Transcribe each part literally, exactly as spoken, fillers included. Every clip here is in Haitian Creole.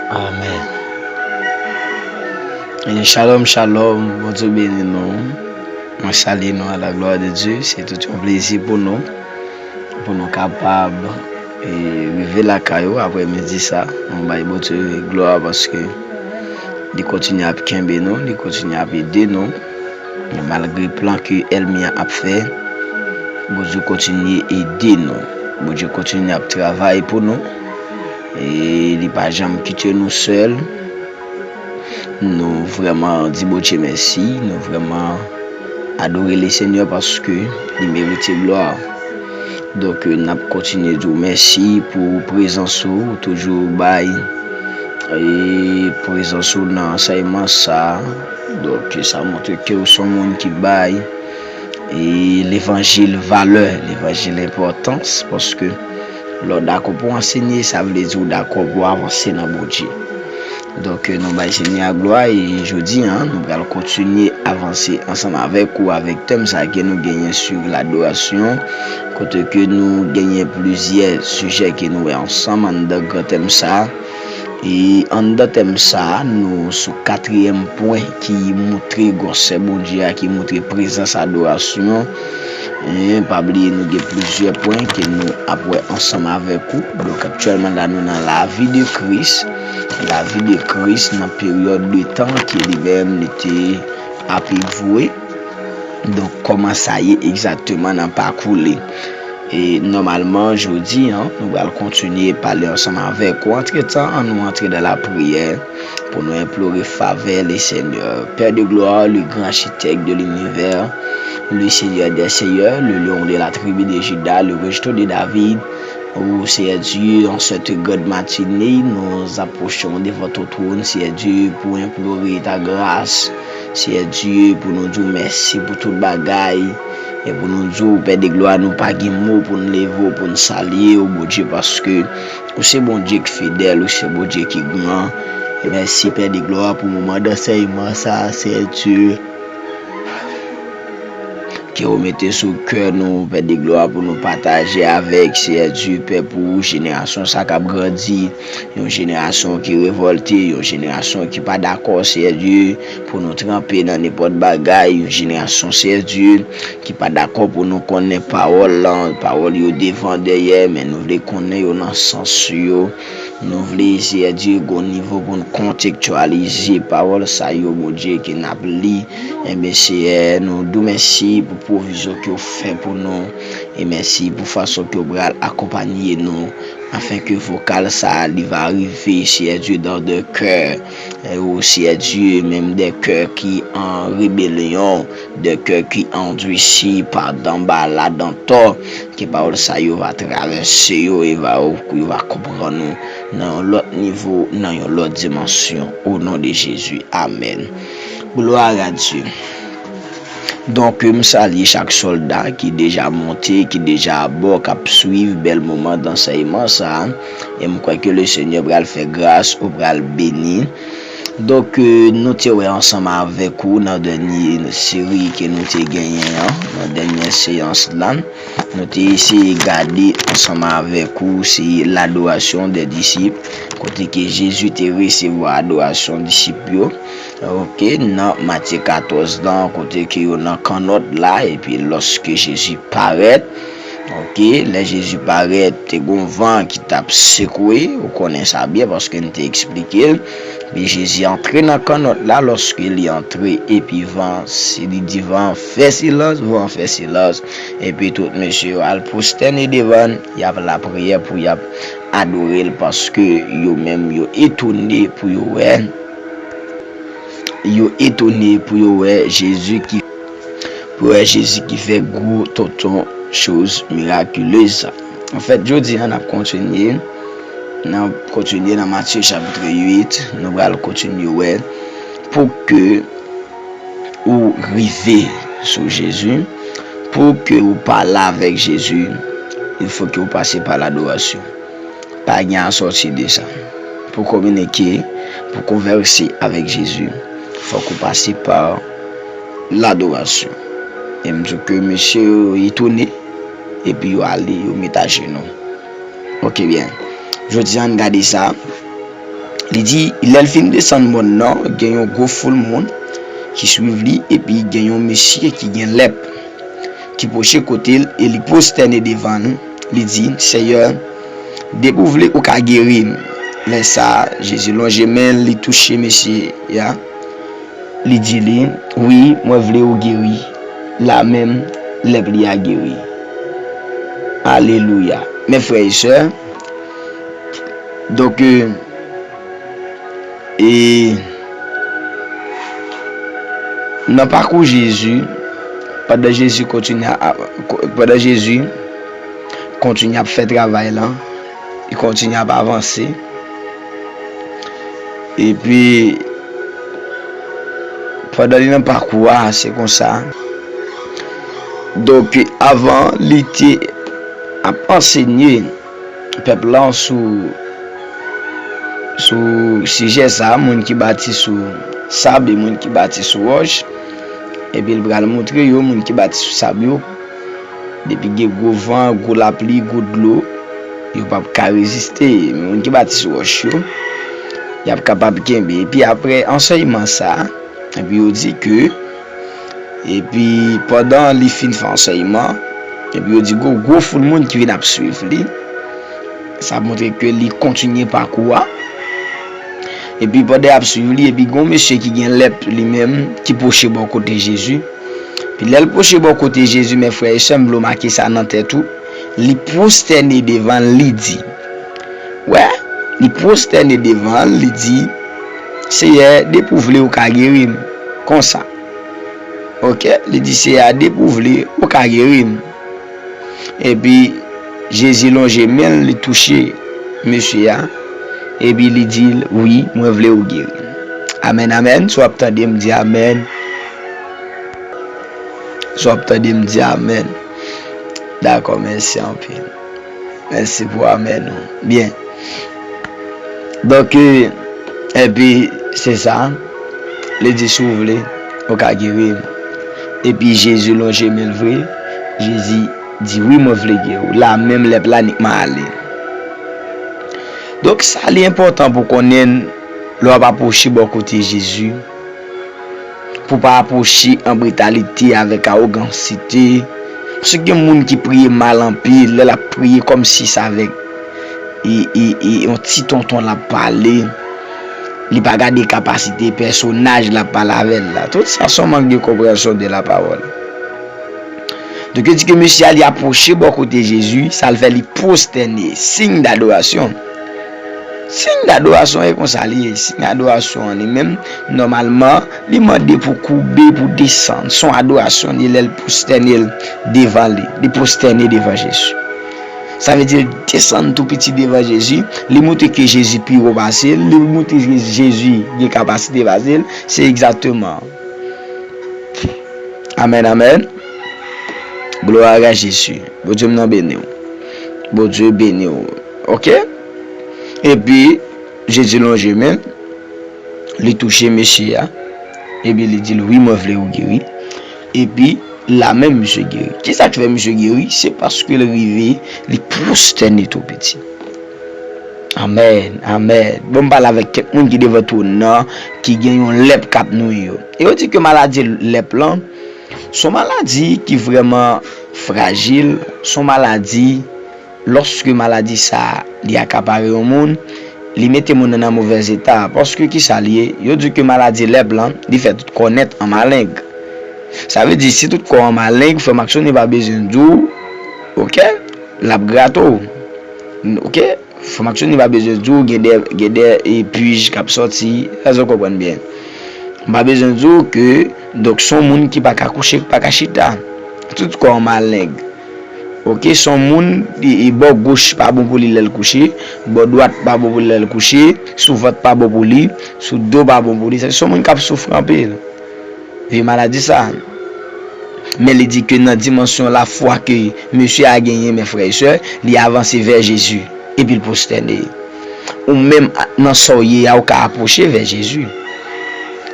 Amèn. E shalom, shalom. Bondye beni nou. Mwen salye nou à la gloire de Dieu. Se tout yon plezi pou nou, pou nou kapab e, rive lakay ou aprè midi sa. Nou bay Bondye glwa paske li kontinye ap kenbe nou, li kontinye ap ede nou. E malgre plan ke ènmi an ap fè, Bondye kontinye ede nou. Bondye kontinye ap travay pou nou. E li pa janm kite nou sèl. Nou vrèman di Bondye mèsi. Nou vrèman adore Lesenyè paske li merite glwa. Donk, n ap kontinye di w mèsi pou prezans ou, ou toujou bay e prezans ou nan ansèyman sa. Donk, sa montre ke ou se yon moun ki bay e levanjil valè, levanjil enpòtans, paske lè w dakò pou w ansenye, sa vle di w dakò pou w avanse nan Bondye. Donk, nou bay Senyè a glwa e jodi a, nou pral kontinye avanse ansanm avèk ou avèk tèm sa ke nou genyen, suivre l'adoration, kote ke nou genyen plizyè sijè ke nou wè ansanm anndan gran tèm sa. E anndan tèm sa, nou sou katriyèm pwen ki moutre gwosè Bondye a, ki moutre prezans adorasyon. E pa bliye, nou gen plizyè pwen ke nou ap wè ansanm avèk ou. Donk, aktyèlman la, nou nan lavi de Kris. Lavi de Kris nan peryòd de tan ke li menm li te ap evwe. Donk, kòman sa ye egzakteman nan pakou li? E nòmalman, jodi a, nou pral kontinye pale ansanm avèk ou. Antretan, ann nou antre nan lapriyè pou nou enplore favè Lesenyè. Père de gloire, le grand architecte de l'univers, le Seigneur des seigneurs, le lion de la tribu de Juda, le rejeton de David, o Seyè Dye, an sèt gran matine, nou apwoche devan ton twòn, Seyè Dye, pou enplore ta gras. Seyè Dye, pou nou di w mèsi pou tout bagay. E pou nou di w, Pè de glwa, nou pa gen mo pou n leve w, pou n salye w, Bondye, paske ou se Bondye ki fidèl, ou se Bondye ki gran. E mèsi, Pè de glwa, pou moman dansèyman sa, Seyè Dye. Ke ou mete sou kè nou, Pè de glwa, pou nou pataje avèk, Seyè Dye, pèp ou, jenerasyon sa k ap grandi. Yon jenerasyon ki revòlte, yon jenerasyon ki pa dakò, Seyè Dye, pou nou tranpe nan nenpòt bagay, yon jenerasyon, Seyè Dye, ki pa dakò pou nou konnen pawòl lan, pawòl yo devan, dèyè, men nou vle konnen yo nan sans yo. Nou vle, Seyè Dye, gon nivo pou n kontektyalize pawòl sa yo, Bondye, ke n ap li. Enben, Seyè, nou di w mèsi pou pwovizyon ke w fè pou nou. E mèsi pou fason ke w pral akonpanye nou. Afin ke vokal sa a, li va rive, Seyè Dye, dans des cœurs, e, o Seyè Dye, menm des cœurs ki an rebelyon, des cœurs ki andwisi pa danba ladan tò, ke pawòl sa yo va travèse yo, e va, yo va konprann ou nan yon lòt nivo, nan yon lòt dimansyon. O non de Jezi, amèn. Gloire à Dieu. Donk, m salye chak sòlda ki deja monte, ki deja abò, k ap swiv bèl moman dansèyman sa a. E m kwè ke Lesenyè pral fè gras, ou pral beni. Donk, nou te wè ansanm avèk ou nan dènye seri ke nou te genyen an, nan dènye seyans la. Nou te eseye gade ansanm avèk ou, se ladorasyon dè disip, kote ke Jezi te resevwa adorasyon disip yo. Oke, nan Matye katòz lan, kote ke yo nan kannòt la, epi lòske Jezi parèt, oke, lè Jezi parèt, te gon van ki t ap sekwe, ou konnen sa byen, paske n te eksplike l. Epi Jezi antre nan kannòt la, lòske li antre, epi van, si li di van, fè silans, van fè silans. Epi tout mesye yo al pwostène devan l, y ap lapriyè pou y ap adore l, paske yo menm yo etone pou yo wè, yo etone pou yo wè Jezi ki, pou yo wè Jezi ki fè gwo tonton choz mirakilez sa. Anfèt, jodi a, n ap kontinye, n ap kontinye nan Matye chapit uit, nou pral kontinye wè pou ke ou rive sou Jezi, pou ke ou pale avèk Jezi, il faut que ou pase pa ladorasyon. Pa gen asòti de sa. Pou kominike, pou konvèse avèk Jezi, fòk ou pase pa ladorasyon. E m di w ke mesye yo etone, epi yo ale, yo met ajenou. Oke, byen. Jodi a, ann gade sa. Li di, lè l fin desann mòn nan, gen yon gwo foul moun ki swiv li, epi gen yon mesye ki gen lèp ki pwoche kote l e li pwostène devan l. Li di, Seyè, depi w vle, ou ka geri m. Lè sa a, Jezi lonje men l, li touche mesye a. Li di li, wi, mwen vle ou geri. Lamenm, lèp li a geri. Alelouya. Men frè e sè, donk, e, e, nan pakou Jezi, pandan Jezi kontinye a, pandan Jezi kontinye ap fè travay lan, li kontinye ap avanse. Epi, pandan li nan pakou a, se konsa. Donk, avan li te ap ansenye pèp lan sou, sou sijè sa, moun ki bati sou sab e moun ki bati sou wòch. Epi l pral montre yo, moun ki bati sou sab yo, depi gen gwo van, gwo lapli, gwo dlo, yo p ap ka reziste. Men moun ki bati sou wòch yo, y ap kapab kenbe. Epi apre ansèyman sa, epi yo di ke, epi pandan li fin fè ansèyman, epi yo di gwo, gwo foul moun ki vin ap swiv li. Sa montre ke li kontinye pakou a. Epi pandan y ap swiv li, epi gon mesye ki gen lèp li menm ki pwoche bò kote Jezi. Epi lè l pwoche bò kote Jezi, men frè e sè m, vle w make sa nan tèt ou, li pwostène devan l, li di, wè, li pwostène devan l, li di, Seyè, depi w vle, ou ka geri m. Konsa. Oke, li di, Seyè, depi w vle, ou ka geri m. Epi, Jezi lonje men l, li touche mesye a. Epi, li di l, wi, mwen vle ou geri. Amèn, amèn. Si w ap tande m, di amèn. Si w ap tande m, di amèn. Dakò, mèsi anpil. Mèsi pou amèn ou. Byen. Donk, e, epi, se sa. Li di, si w vle, ou ka geri m. Epi, Jezi lonje men l vre. Jezi di, wi, mwen vle geri w. La menm lèp la nik man ale. Donk, sa li enpòtan pou konnen lè w ap apwoche bò kote Jezi. Pou w pa apwoche an britalite, avèk awogansite. Paske gen moun ki priye mal anpil, lè l ap priye kòmsi se avèk e, e, e, yon ti tonton l ap pale. Li pa gade kapasite pèsonaj l ap pale avè l la. Tout sa se yon mank de konpreyansyon de la pawòl. Donk, yo di ke mesye a, li apwoche bò kote Jezi, sa l fè, li pwostène, siy dadorasyon. Siy dadorasyon, e konsa li ye. Siy adorasyon an li menm, nòmalman, li mande pou koube, pou desann. Se yon adorasyon li, lè l pwostène l devan li. Li pwostène devan Jezi. Sa vle di, li desann tou piti devan Jezi. Li montre ke Jezi pi wo pase l. Li montre ke Jezi gen kapasite pase l. Se egzakteman. Amèn, amèn. Glwa a Jezi. Bondye m nan beni w. Bondye beni w. Oke? Epi, Jezi lonje men l, li touche mesye a, epi li di l, wi, mwen vle ou geri. Epi, la menm misye geri. Kisa k fè misye geri? Se paske l rive, li pwostène tou piti. Amèn, amèn. Bon, m pale avèk kèk moun ki devan twòn nan, ki gen yon lèp k ap nouri yo. E yo di ke maladi lèp lan, se yon maladi ki vrèman frajil, se yon maladi, lòske maladi sa a, li akapare yon moun, li mete moun nan, nan movèz eta. Paske kisa l ye? Yo di ke maladi lèp lan, li fè tout kò nèt an maleng. Sa vle di, si tout kò an maleng, frè Maksonnen pa bezwen di w, oke, l ap grate w. Oke? Frè Maksonnen pa bezwen di w gen de, gen de, e, pwij k ap sòti, èske w konprann byen? M pa bezwen di w ke, donk, se yon moun ki pa ka kouche, ki pa ka chita. Tout kò an maleng. Oke, se yon moun, e, e, bò goch pa bon pou li lè l kouche, bò dwat pa bon pou li lè l kouche, sou vant pa bon pou li, sou do pa bon pou li. Se yon moun k ap soufri anpil. Vye maladi sa. Men li di ke nan dimansyon lafwa ke mesye a genyen, men frè e sè, li avanse vè Jezi, epi l pwostène. Ou menm a, nan sa w ye a, ou ka apwoche vè Jezi.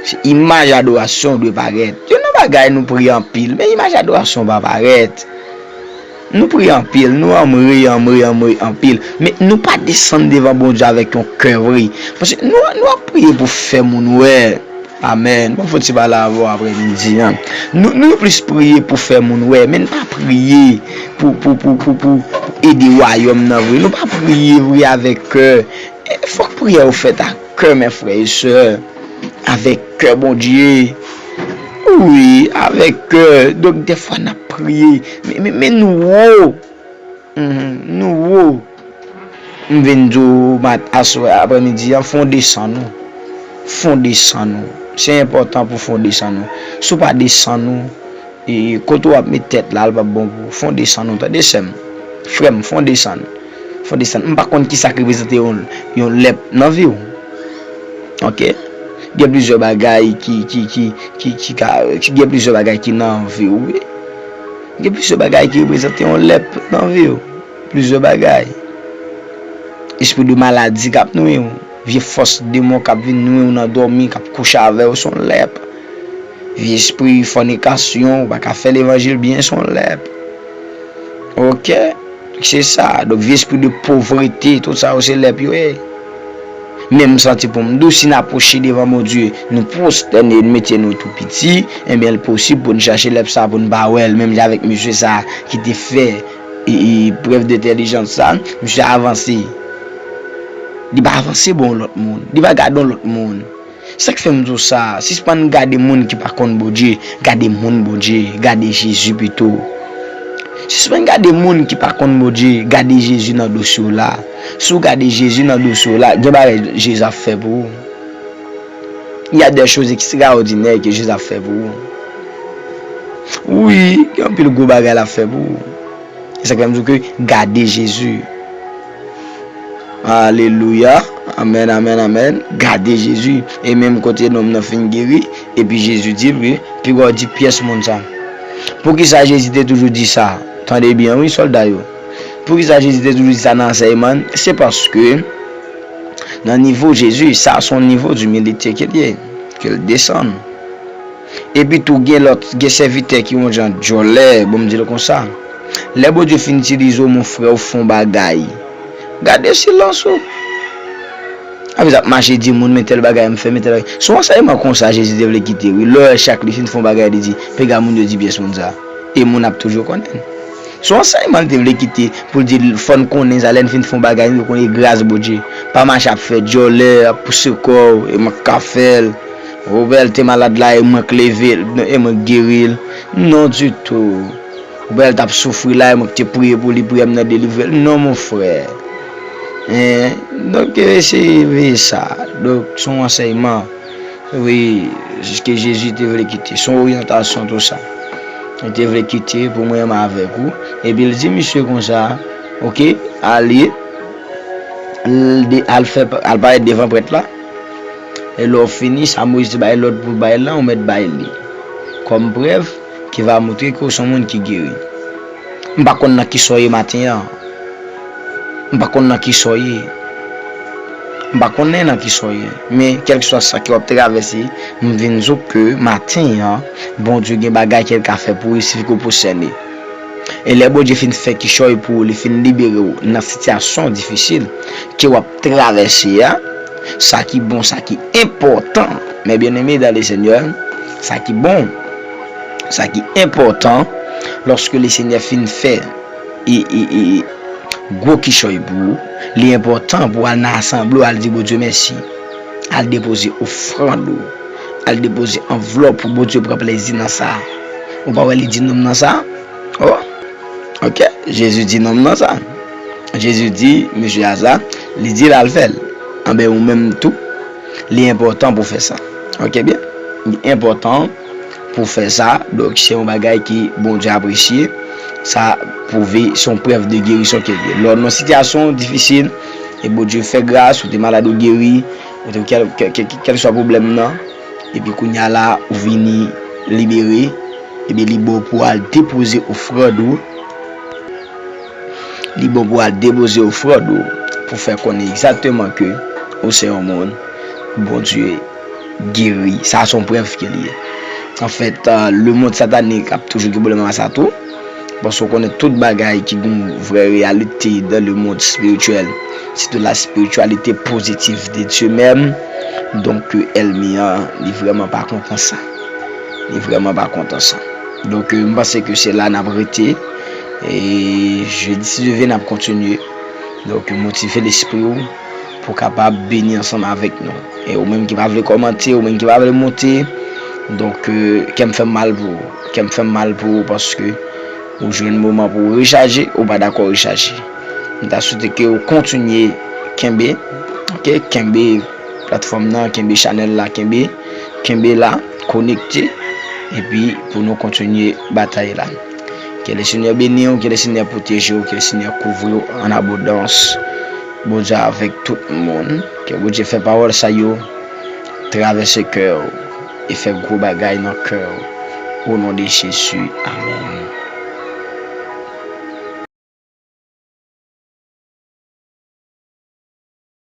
Se imaj adorasyon w dwe parèt. Youn nan bagay nou priye anpil, men imaj adorasyon w pa parèt. Nou priye anpil, nou anmre, anmre, anmre anpil. Men nou pa desann devan Bondye avèk yon kè vre. Paske nou, nou ap priye pou fè moun wè. Amèn. Bon, fò ti pale avè w aprè midi an. Nou, nou plis priye pou fè moun wè, men nou pa priye pou, pou, pou, pou, pou, pou ede wayòm nan vre. Nou pa priye vre avèk kè. E fòk priyè yo fèt ak kè, men frè e sè. Avèk kè Bondye. Wi, avèk kè. Donk, dèfwa n ap priye. Men, men, men nou wo. Mhm, nou wo. M vin di w mat aswè aprèmidi an, fon desann ou. Fon desann ou. Se enpòtan pou fon desann ou. Si w pa desann ou, e, kote w ap met tèt la, l p ap bon pou ou. Fon desann ou, tande sè m. Frè m, fon desann. Fon desann. M pa konn ki sa k reprezante yon, yon lèp nan vi w. Ok? Gen plizyè bagay ki, ki, ki, ki, ki ka, ki gen plizyè bagay ki nan vi w, wi. Gen plizyè bagay ki reprezante yon lèp nan vi w. Plizyè bagay. Espri de maladi k ap nwi w. Vye fòs demon k ap vin nwi w nan dòmi, k ap kouche avè w, se yon lèp. Vye espri fònikasyon, ou pa ka fè levanjil byen, se yon lèp. Ok? Se sa. Donk, vye espri de povrete, tout sa yo se lèp yo ye. Men m santi pou m di w, si n apwoche devan Bondye, nou pwostène, n mete nou tou piti, ebyen, l posib pou n chache lèp sa, pou n pa wè l, menm jan avèk mesye sa ki te fè, e, e, prèv de entèlijans sa, misye avanse. Li pa avanse bon lòt moun. Li pa gade yon lòt moun. Sa k fè m di w sa, sispann gade moun ki pa konn Bondye, gade moun Bondye, gade Jezi pito. Sispann gade moun ki pa konn Bondye, gade Jezi nan dosye w la. Si w gade Jezi nan dosye w la, gen bagay Jezi ap fè pou ou. Il y a des choses extraordinaires que Jésus a fait pour vous. Wi, gen anpil gwo bagay l ap fè pou ou. E sa k fè m di w ke gade Jezi. Alelouya. Amèn, amèn, amèn. Gade Jezi. E menm kote nonm nan fin geri, epi Jezi di l, wi, piga w di pyès moun sa. Poukisa Jezi te toujou di sa? Tande byen, wi, sòlda yo. Poukisa Jezi te toujou di sa nan ansèyman l? Se paske nan nivo Jezi, sa se yon nivo dimilite ke l ye, ke l desann. Epi tou gen lòt, gen sèvitè ki yon jan djòlè, bon m di l konsa. Lè Bondye fin itilize w, mon frè, ou fè yon bagay, gade silans ou. Apre sa ap mache di moun, men tèl bagay m fè, men tèl bagay. Se yon ansèyman konsa Jezi te vle kite, wi. Lè w wè chak li fin fè yon bagay, li di, piga moun yo di pyès moun sa. E moun ap toujou konnen. Se yon ansèyman l te vle kite pou l di l fò n konnen sa, lè n fin fè yon bagay, n dwe konnen gras Bondye. Pa mache ap fè djòlè, ap pouse kò w, e mwen k ka fè l. Ou wè l te malad la, e mwen k leve l, e mwen k geri l. Non ditou. Ou wè l t ap soufri la, e mwen k te priye pou li, priyè m nan delivre l. Non, mon frè. Hein? Donk, eseye veye sa. Donk, se yon ansèyman. Wi, se ke Jezi te vle kite. Se yon oryantasyon tou sa. Li te vle kite pou mwen menm avèk ou. Epi l di misye konsa, ok, ale, l de-, al fè, al parèt devan prèt la. E lè w fini, sa Moyiz te bay lòd pou bay lan, ou mèt bay li. Kòm prèv, ki va montre ke w se yon moun ki geri. M pa konn nan kisa w ye maten an. M pa konn nan kisa w ye. M pa konnen nan kisa w ye. Men, kèlkeswa sa ke w ap travèse, m vin di w ke maten an, Bondye gen bagay ke l ka fè pou ou, il sifi ke w pwostène. E lè Bondye fin fè kichòy pou ou, li fin libere w nan sitiyasyon difisil ke w ap travèse a, sa ki bon, sa ki enpòtan, mes bien-aimés dans le Seigneur, sa ki bon, sa ki enpòtan, lòske Lesenyè fin fè e, e, e, gwo kichòy pou ou, li enpòtan pou w al nan asanble w, al di Bondye mèsi. Al depoze ofrann ou. Al depoze anvlòp ou, Bondye pran plezi nan sa. Ou pa wè li di nonm nan sa? Oh, ok. Jezi di nonm nan sa. Jezi di mesye a sa, li di l al fè l. Anben, ou menm tou, li enpòtan pou w fè sa. Ok, byen? Li enpòtan pou w fè sa. Donk, se yon bagay ke Bondye apresye. Sa pwouve se yon prèv de gerisyon ke l ye. Lè w nan sitiyasyon difisil, e Bondye fè gras, ou te malad, ou geri, ou te kèl, kèl, kèl, kèlkeswa pwoblèm nan, epi kounye a la, ou vini libere, ebyen, li bon pou w al depoze ofrann ou. Li bon pou w al depoze ofrann ou pou fè konnen egzakteman ke ou se yon moun Bondye geri. Sa se yon prèv ke l ye. Anfèt, euh, lemonn satanik ap toujou gen pwoblèm ak sa tou. Paske w konnen tout bagay ki gen vrè reyalite dans le monde spirituel, se de la spiritualité positive de Dieu même. Donk, ènmi an, li vrèman pa kontan sa. Li vrèman pa kontan sa. Donk, m panse ke se la n ap rete. E jedi, si Dye vle, n ap kontinye. Donk, motive lespri w pou w kapab beni ansanm avèk nou. E ou menm ki pa vle kòmante, ou menm ki pa vle monte, donk, kè m fè m mal pou ou. Kè m fè m mal pou ou paske ou jwenn moman pou w rechaje, ou pa dakò rechaje. M ta swete ke ou kontinye kenbe, oke, kenbe platfòm nan, kenbe chanèl la, kenbe, kenbe la, konekte, epi pou nou kontinye batay la. Ke le Senyè beni w, ke le Senyè pwoteje w, ke le Senyè kouvri w an abondans. Bondye avèk tout moun. Ke Bondye fè pawòl sa yo travèse kè w e fè gwo bagay nan kè w. O non de Jezi, amèn.